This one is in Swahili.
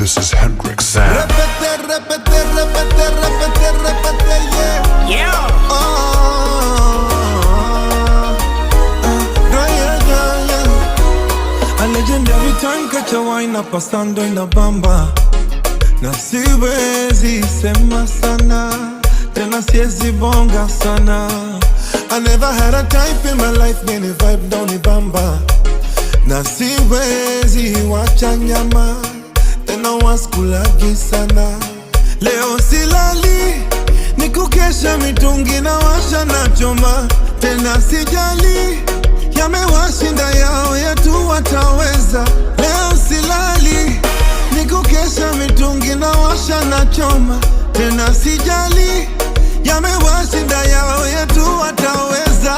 This is Hendrix Sound. Repete, repete, repete, repete, repete, yeah. Yeah. Oh, ah, yeah, yeah, yeah. A legendary time catch a wine up pasando inabamba, na siwezi sema sana tena, siwezi bonga sana. I never had a type in my life, many vibe down ibamba, na siwezi wacha nyama tena, waskulagi sana. Leo silali ni kukesha, mitungi na washa na choma tena, sijali yamewashinda yao yetu wataweza. Leo silali ni kukesha, mitungi na washa na choma tena, sijali yamewashinda yao yetu wataweza.